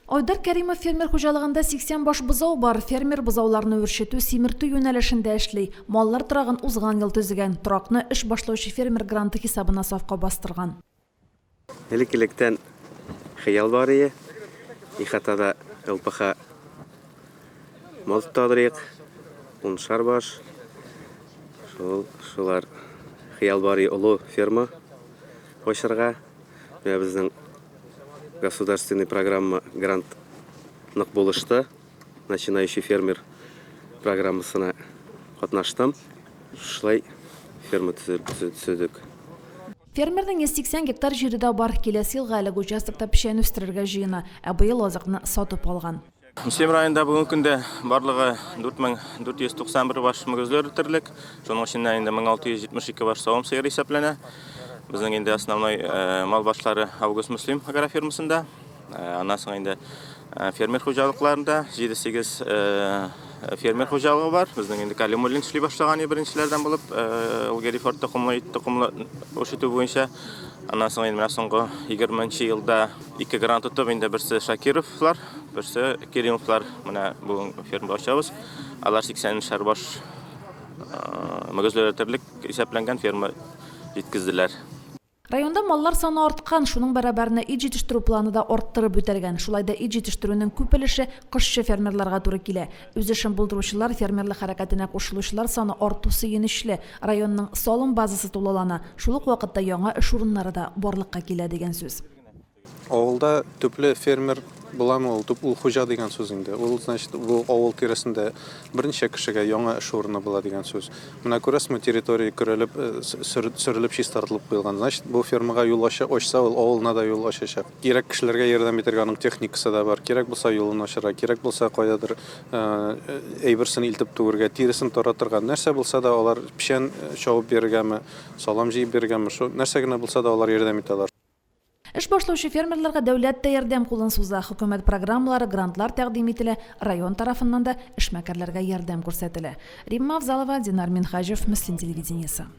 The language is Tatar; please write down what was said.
Айдар Кәримов фермер хуҗалыгында 80 баш бозау бар. Фермер бозауларны үрчетү, симертү юнәлешендә эшли. Маллар торагын узган ел төзегән. Торакны эш башлаучы фермер гранты хисабына сафка бастырган. Элек-электән хыял бар ие, ихатада ЛПХ мал тотадырыек, уншар баш. Шул, шулар хыял бар ие олы ферма ачарга. Менә безнең государственный программа грант нык булышты. Начинающий фермер программасына катнаштым. Шулай ферма төзедек. Фермерның 180 гектар җире дә бар. Киләсе елга әлеге участокта печән үстерергә җыена. Ә быел азыкны сатып алган. Мөслим районында бүгенге көндә барлыгы 4491 баш мөгезле терлек, шуның эченнән инде 1672 баш савым сыер исәпләнә. Безнең инде основной э, мал башлары Август Мөслим агрофирмасында, э, аннан соң инде э, фермер хуҗалыкларында 7-8 фермер хуҗалыгы бар. Безнең инде Калимуллин эшли башлаган беренчеләрдән булып, ул Герифорд токымлы ит токымлы үрчетү буенча. Аннан соң инде менә соңгы 20 нче елда ике грант отып, инде берсе Шакировлар, Берсе Керимовлар, менә бүген ферма ачабыз. Алар 80 шәр баш мөгезле терлек исәпләнгән ферма җиткезделәр. Районда маллар саны арткан, шуның бәрабәренә ит җитештерү планы да арттырып үтәлгән. Шулай да ит җитештерүнең күп өлеше кошчы фермерларга туры килә. Үз эшен булдыручылар, фермерлык хәрәкәтенә кушылучылар саны арту сөенечле. Районның салым базасы тулылана, шул ук вакытта яңа эш урыннары да барлыкка килә дигән сүз. Авылда төпле фермер буламы ул, төп ул хуҗа дигән сүз инде. Ул, значит, бу авыл тирәсендә берничә кешегә яңа эш урыны була дигән сүз. Менә күрәсезме, территория көрәлеп, э, сөрелеп, чистартылып куелган. Значит, бу фермага юл ача, ачса, ул авылына да юл ачачак. Кирәк кешеләргә ярдәм итәргә аның техникасы да бар. Кирәк булса юлын ачарга, кирәк булса каядыр э, әйберсен илтеп түгәргә, тиресен таратырга. Нәрсә булса да алар печән э, чабып бирергәме, салам җыеп бирергәме, шул нәрсә генә булса да алар ярдәм итә алар. Эш башлаучы фермерларга дәүләт тә ярдәм кулын суза, хөкүмәт программалары, грантлар тәкъдим ителә, район тарафыннан да эшмәкәрләргә ярдәм күрсәтелә. Римма Авзалова, Динар Минһаҗев, Мөслим телевидениесе.